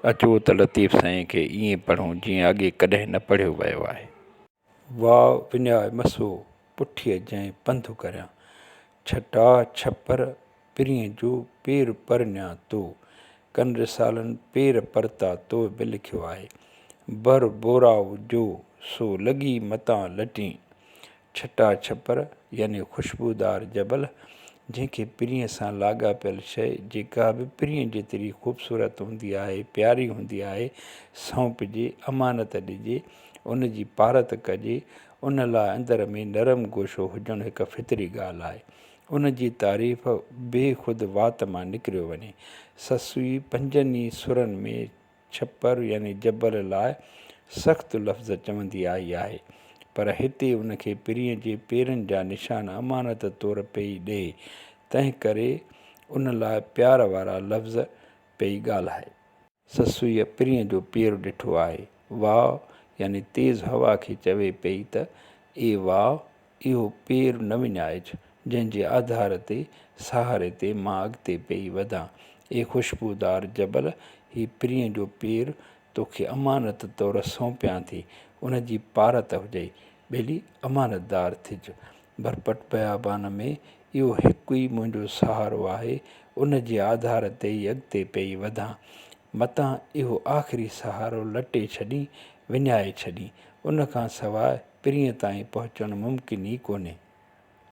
اچو ته لطيف سائين کي ائين پڙهون جيئن اڳي ڪڏهن نه پڙهيو ويو آهي. واء وڃاء مسو، پٺيء جنهن پنڌ ڪريان. ڇٽا ڇپر پرينء جو پير پرنيان تو. ڪن رسالن پير پرتا تو به لکيو آهي. بر بورائو جو، سو لڳي متان لٽين. ڇٽا ڇپر يعني خوشبودار جبل، جنهن کي پرينء سان لاڳاپيل شيء جيڪا به پرينء جيتري خوبصورت هوندي آهي، پياري هوندي آهي، سونپجي، امانت ڏجي، ان جي پارت ڪجي، ان لاء اندر ۾ نرم گوشو هجڻ هڪ فطري ڳالهه آهي. ان جي تعريف بي خود وات مان نڪريو وڃي. سسئي پنجن ئي سرن ۾ ڇپر يعني جبل لاء سخت لفظ چوندي آئي آهي، پر هتي ان کي پرينء جي پيرن جا نشان امانت طور پئي ڏئي، تنهن ڪري ان لاء پيار وارا لفظ پئي ڳالهائي. سسئيء پرينء جو پير ڏٺو آهي. واء يعني تيز هوا کي چوي پئي ته اي واء! اهو پير نه وڃائج، جنهن جي آڌار تي، سهاري تي مان اڳتي پئي وڌان. اي خوشبودار جبل! هي پرينء جو پير توکي امانت طور سونپيان ٿي، ان جي پارت هجئي. ٻيلي امانتدار ٿج. برپٽ بيابان ۾ اهو هڪ ئي منهنجو سهارو آهي، ان جي آڌار تي ئي اڳتي پئي وڌان. متان اهو آخري سهارو لٽي ڇڏين، وڃائي ڇڏين. ان کان سواء پرينء تائين پهچڻ ممڪن ئي ڪونهي.